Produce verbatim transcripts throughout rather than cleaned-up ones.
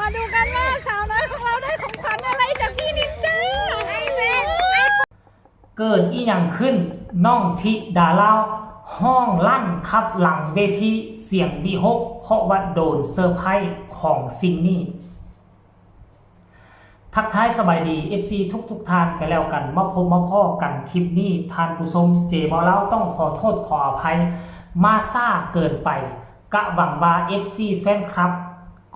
มาดูกันว่าสาวน้อยของเราได้ของขวัญอะไรจากพี่นินจา เกิดอีหยังขึ้น น้องธิดาลาวฮ้องลั่นคับหลังเวทีเสียงวิหก เพราะว่าโดนเซอร์ไพรส์ของสิ่งนี้ ทักทายสบายดี เอฟซี ทุกๆท่านกันแล้วกัน มาพบมาพ้อกันคลิปนี้ ท่านผู้ชม เจบ่าวลาวต้องขอโทษขออภัย มาช้าเกินไป กะหวังว่า เอฟซี แฟนคลับ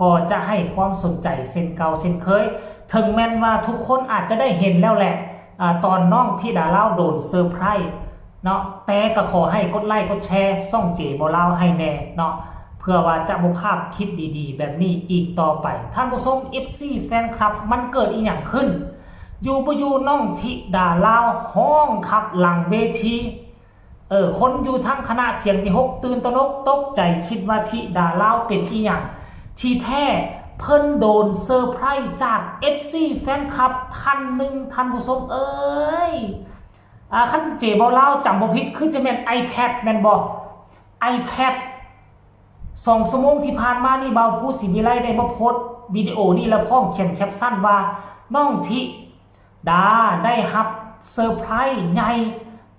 ก็จะให้ความสนใจเช่นเก่าเช่นเคย ถึงแม้นว่าทุกคนอาจจะได้เห็นแล้วแหละ อ่า ตอนน้องธิดาลาวโดนเซอร์ไพรส์เนาะ แต่ก็ขอให้กดไลค์กดแชร์ช่องเจบ่าวลาวให้แน่เนาะ เพื่อว่าจะบ่พลาดคลิปดีๆแบบนี้อีกต่อไป ท่านผู้ชม เอฟซี แฟนคลับ มันเกิดอีหยังขึ้น อยู่บ่อยู่น้องธิดาลาวฮ้องคับหลังเวที เออ คนอยู่ทั้งคณะเสียงวิหกตื่นตระหนกตกใจ คิดว่าธิดาลาวเป็นอีหยัง ที่แท้เพิ่นโดนเซอร์ไพรส์จาก เอฟซี แฟนคลับท่านหนึ่ง ท่านผู้ชมเอ้ย อ่า คันเจบ่าวลาวจำบ่ผิด คือจะแม่น ไอแพด แม่นบ่ ไอแพด สองชั่วโมงที่ผ่านมานี่ บ่าวภูศิวิไลได้มาโพสต์วิดีโอนี้ และพร้อมเขียนแคปชั่นว่า น้องธิดาได้รับเซอร์ไพรส์ใหญ่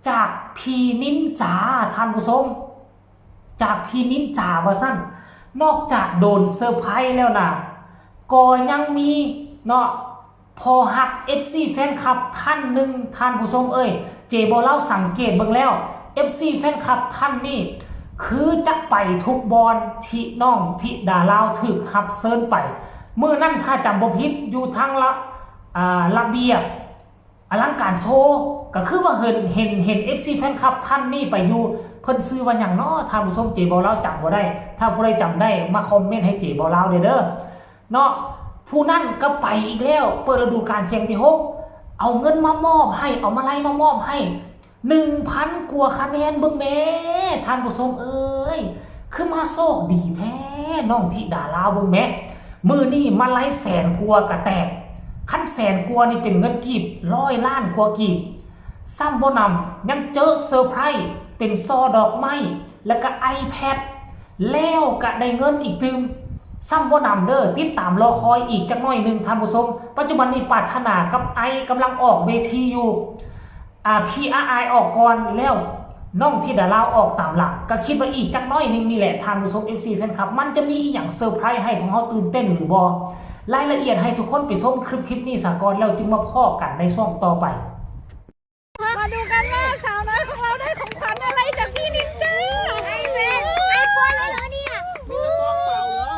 จากพี่นินจา ท่านผู้ชม จากพี่นินจาว่าซั่น นอกจากโดนเซอร์ไพรส์แล้วนะ ก็ยังมีเนาะ พ่อฮัก เอฟซี แฟนคลับท่านหนึ่ง ท่านผู้ชมเอ้ย เจบ่าวลาวสังเกตเบิ่งแล้ว เอฟซี แฟนคลับท่านนี้ คือจะไปทุกบ่อนที่น้องธิดาลาวถูกรับเชิญไป มื้อนั้นถ้าจำบ่ผิดอยู่ทางละ อ่า ระเบียบ อลังการโชว์ ก็คือว่าเห็น เห็น เห็น เอฟซี แฟนคลับท่านนี้ไปอยู่ เพิ่นชื่อว่าหยังน้อ ท่านผู้ชม เจบ่าวลาวจำบ่ได้ ถ้าผู้ใดจำได้มาคอมเมนต์ให้เจบ่าวลาวเด้อเด้อ เนาะ ผู้นั้นก็ไปอีกแล้ว เปิดฤดูกาลเสียงวิหก เอาเงินมามอบให้ เอามาลัยมามอบให้ หนึ่งพัน กว่าคะแนน เบิ่งแหม ท่านผู้ชมเอ้ย คือมาโชคดีแท้ น้องธิดาลาว เบิ่งแหม มื้อนี้มาลัยแสนกว่ากะแตก คันแสนกว่านี่เป็นเงินกีบ ร้อยล้านกว่ากีบ ซ้ำบ่นำ ยังเจอเซอร์ไพรส์ เป็นซอดอกไม้ แล้วก็ ไอแพด แล้วก็ได้เงินอีกตื่ม ซ้ำบ่นำเด้อ ติดตามรอคอยอีกจักหน่อยหนึ่ง ท่านผู้ชม ปัจจุบันนี้ปรารถนากับไอซ์กำลังออกเวทีอยู่ อ่า พีอาร์ไอออกก่อน แล้วน้องธิดาลาวออกตามหลัง ก็คิดว่าอีกจักหน่อยหนึ่งนี่แหละ ท่านผู้ชม เอฟซี แฟนคลับ มันจะมีอีหยังเซอร์ไพรส์ให้พวกเราตื่นเต้นหรือบ่ รายละเอียดให้ทุกคนไปชมคลิป คลิปนี้ซะก่อน แล้วจึงมาพ้อกันในช่วงต่อไป มาดูกันว่าสาวน้อยของเราได้ของขวัญอะไรจากพี่นินจา ไอแพด ไอโฟนแล้วเหรอเนี่ย มีแต่ซองเปล่าเหรอ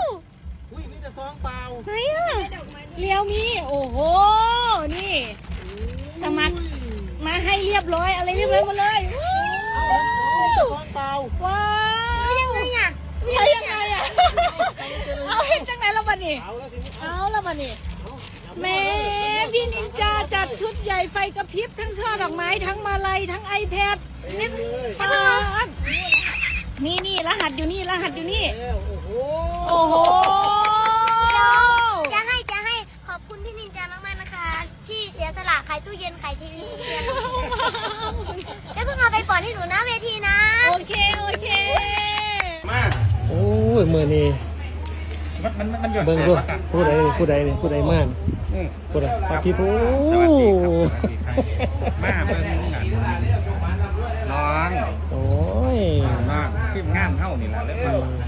อุ้ย มีแต่ซองเปล่า ไหนอะ เรียวมี โอ้โห นี่ สมัคร มาให้เรียบร้อย อะไรเรียบร้อยหมดเลย เอา เอา เอา มีแต่ซองเปล่า ว้าว ยังไงอะ เอายังไงอะ เอาเฮ็ดจังไหนละบัดนี้ เอาแล้วทีนี้ เอาละบัดนี้ แหม พี่นินจาจัดชุดใหญ่ไฟกระพริบ ทั้งช่อดอกไม้ ทั้งมาลัย ทั้ง ไอแพด นี่ ปาด นี่ นี่ รหัสอยู่นี่ รหัสอยู่นี่ แล้ว โอ้โห โอ้โห เดี๋ยว จะให้ จะให้ขอบคุณพี่นินจามากๆนะคะ ที่เสียสละขายตู้เย็น ขายทีวี เดี๋ยวเพิ่งเอาไปก่อนที่หนูหน้าเวทีนะ โอเค โอเค มา โอ้ย มื้อนี้ มัน มัน มันหย่อน เบิ่งดู ใจว่ากัน ผู้ใด ผู้ใดนี่ ผู้ใดมานี่ อืม ผู้ใด ปาดทิโธ่ สวัสดีครับ สวัสดีครับ มาเบิ่งงานน้อง โอ้ย น้องทีมงานเฮานี่ล่ะ แล้วก็ อืม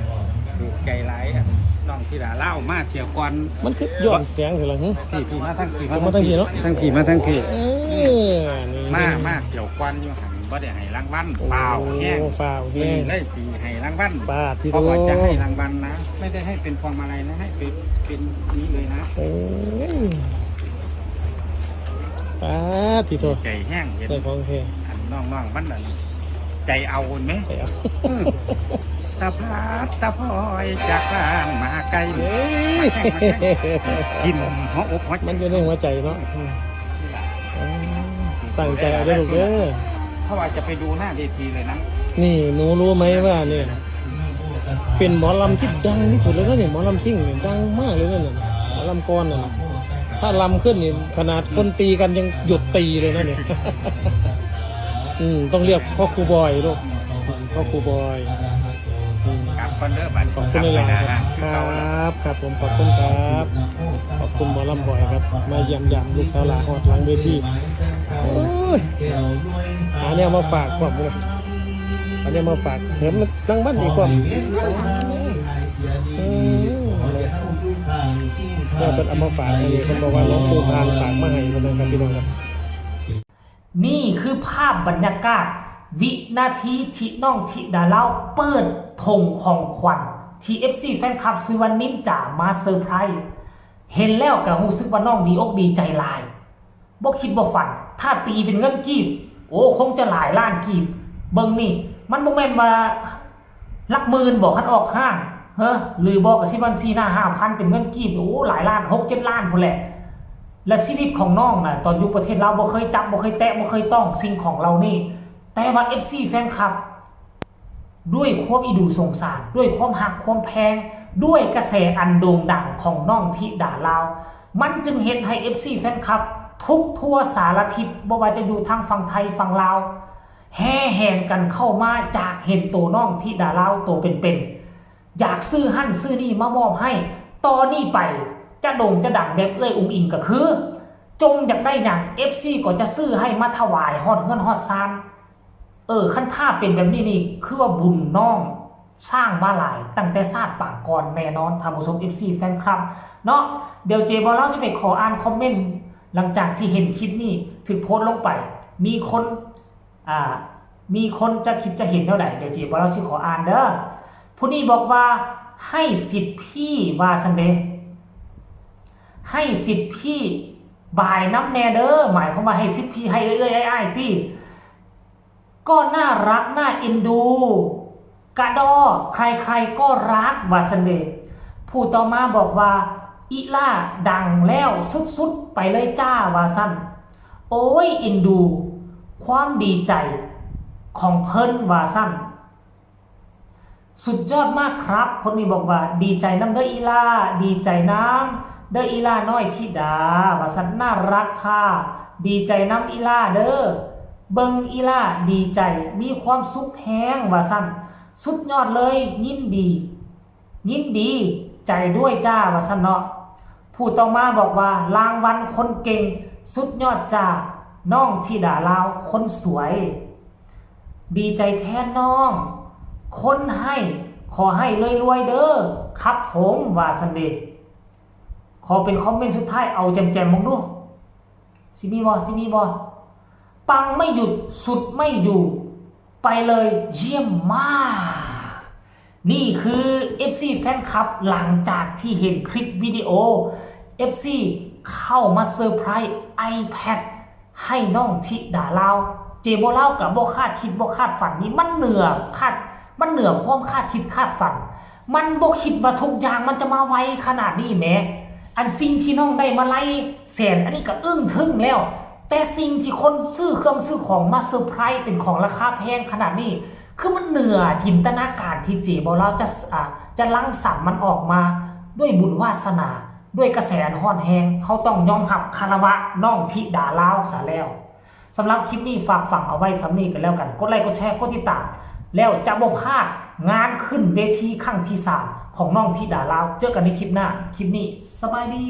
ถูกใจหลายอะ น้องธิดาลาวมาเที่ยวก่อน มันคือย้อนแสงสิล่ะหึ พี่ พี่มาทางพี่ มาทางพี่เนาะ ทางพี่ มาทางพี่ เออ นี่ มา มาเที่ยวก่อนอยู่หั่น บ่ได้ให้รางวัล โอ้ ฟ้าวแฮง ฟ้าวแฮง มื้อนี้เลยสิให้รางวัล ปาดทิโธ่ เพราะว่าจะให้รางวัลนะ ไม่ได้ให้เป็นพวงมาลัยนะ ให้เป็น เป็นนี้เลยนะ โอ้ย ปาดทิโธ่ ใจแฮง เห็น ได้ของแท้ อันน้องๆมันนั่น ใจเอาแหม ใจเอา อืม ตาพาดตาพลอยจากบ้านมาไกล เอ้ย มาแฮง มาแฮง กินหัวอกหัวใจ มันอยู่ในหัวใจเนาะ อืม ตั้งใจเอาเด้อลูกเด้อ เพราะว่าจะไปดูหน้าเวทีเลยนะ นี่หนูรู้ไหมว่าเนี่ย เป็นหมอลำที่ดังที่สุดเลยนะเนี่ย หมอลำซิ่งเนี่ยดังมากเลยนะเนี่ย หมอลำกลอนน่ะนะ ถ้าลำขึ้นนี่ขนาดคนตีกันยังหยุดตีเลยนะเนี่ย อืม ต้องเรียกพ่อครูบอยลูก พ่อครูบอย อืม ครับ ขอบคุณหลายๆครับ ครับ ครับผม ขอบคุณครับ ขอบคุณหมอลำบ่อยครับ มาเยี่ยมยามลูกสาวหลาฮอดหลังเวที โอ้ย หาแนวมาฝากพร้อมเลย หาแนวมาฝาก เห็นรางวัลอีกพร้อม อืม เนี่ยเพิ่นเอามาฝากอันนี้ เพิ่นบอกว่าหลวงปู่พานฝากมาให้ เพิ่นนะครับ พี่น้องครับ นี่คือภาพบรรยากาศ วินาทีที่น้องธิดาลาวเปิดถงของขวัญที่ เอฟซี แฟนคลับซื้อวันนินจามาเซอร์ไพรส์ เห็นแล้วก็รู้สึกว่าน้องดีอกดีใจหลาย บ่คิดบ่ฝัน ถ้าตีเป็นเงินกีบ โอ้ คงจะหลายล้านกีบ เบิ่งนี่ มันบ่แม่นว่าหลักหมื่นบ่ คันออกห้าง เฮ้อ หรือบ่ก็สิบัญชีหน้าห้าพันเป็นเงินกีบ โอ้ หลายล้าน หกเจ็ดล้านพู้นแหละ และชีวิตของน้องน่ะ ตอนอยู่ประเทศลาวบ่เคยจับ บ่เคยแตะ บ่เคยต้องสิ่งของเหล่านี้ แต่ว่า เอฟซี แฟนคลับ ด้วยความอีดูสงสาร ด้วยความฮักความแพง ด้วยกระแสอันโด่งดังของน้องธิดาลาว มันจึงเฮ็ดให้ เอฟซี แฟนคลับ ทุกทั่วสารทิศ บ่ว่าจะอยู่ทางฝั่งไทยฝั่งลาว แห่แหนกันเข้ามาจากเห็นโตน้องธิดาลาวโตเป็นๆ อยากซื้อหั่นซื้อนี่มามอบให้ ต่อนี้ไปจะโด่งจะดังแบบเอื้อยอุ๋งอิ๋งก็คือ จมอยากได้หยัง เอฟซี ก็จะซื้อให้มาถวายฮอดเฮือนฮอดซาน เออ คันถ้าเป็นแบบนี้นี่ คือว่าบุญน้องสร้างมาหลาย ตั้งแต่ชาติปางก่อนแน่นอน ท่านผู้ชม เอฟซี แฟนคลับ เนาะ เดี๋ยวเจบ่าวลาวสิไปขออ่านคอมเมนต์ หลังจากที่เห็นคลิปนี้ถูกโพสต์ลงไป มีคน อ่า มีคนจะคิดจะเห็นแนวใด เดี๋ยวเจบ่าวลาวสิขออ่านเด้อ ผู้นี้บอกว่า ให้สิทธิ์พี่ ว่าซั่นเด้ ให้สิทธิ์พี่ บายนำแน่เด้อ หมายความว่าให้สิทธิ์พี่ ให้เอื้อยๆอ้ายๆติ ก็น่ารักน่าเอ็นดู กะด้อ ใครๆก็รัก ว่าซั่นเด้ ผู้ต่อมาบอกว่า อิล่าดังแล้วสุดๆไปเลยจ้า ว่าซั่น โอ้ย เอ็นดู ความดีใจของเพิ่น ว่าซั่น สุดยอดมากครับ คนนี้บอกว่า ดีใจนำเด้ออิล่า ดีใจนำเด้ออิล่าน้อยธิดา ว่าซั่น น่ารักค่ะ ดีใจนำอิล่าเด้อ เบิ่งอิล่าดีใจ มีความสุขแฮง ว่าซั่น สุดยอดเลย ยินดี ยินดีใจด้วยจ้า ว่าซั่นเนาะ ผู้ต่อมาบอกว่า รางวัลคนเก่ง สุดยอดจ้า น้องธิดาลาวคนสวย ดีใจแทนน้อง คนให้ ขอให้รวยๆเด้อ ครับผม ว่าซั่นเด้ ขอเป็นคอมเมนต์สุดท้าย เอาแจ่มๆเบิ่งดู สิมีบ่ สิมีบ่ ปังไม่หยุด สุดไม่อยู่ ไปเลย เยี่ยมมาก นี่คือ เอฟซี แฟนคลับ หลังจากที่เห็นคลิปวิดีโอ เอฟซี เข้ามาเซอร์ไพรส์ iPad ให้น้องธิดาลาว เจบ่าวลาวก็บ่คาดคิดบ่คาดฝัน นี่มันเหนือคาด มันเหนือความคาดคิดคาดฝัน มันบ่คิดว่าทุกอย่างมันจะมาไวขนาดนี้แหม อันสิ่งที่น้องได้มาลัยแสน อันนี้ก็อึ้งทึ่งแล้ว แต่สิ่งที่คนซื้อเครื่องซื้อของมาเซอร์ไพรส์เป็นของราคาแพงขนาดนี้ คือมันเหนือจินตนาการที่เจบ่าวลาวจะ อ่า จะรังสรรค์มันออกมา ด้วยบุญวาสนา ด้วยกระแสอันร้อนแฮง เฮาต้องยอมรับคารวะน้องธิดาลาวซะแล้ว สำหรับคลิปนี้ฝากฝังเอาไว้ส่ำนี้กันแล้วกัน กดไลค์ กดแชร์ กดติดตาม แล้วจะบ่พลาดงานขึ้นเวทีครั้งที่สามของน้องธิดาลาว เจอกันในคลิปหน้า คลิปนี้สบายดี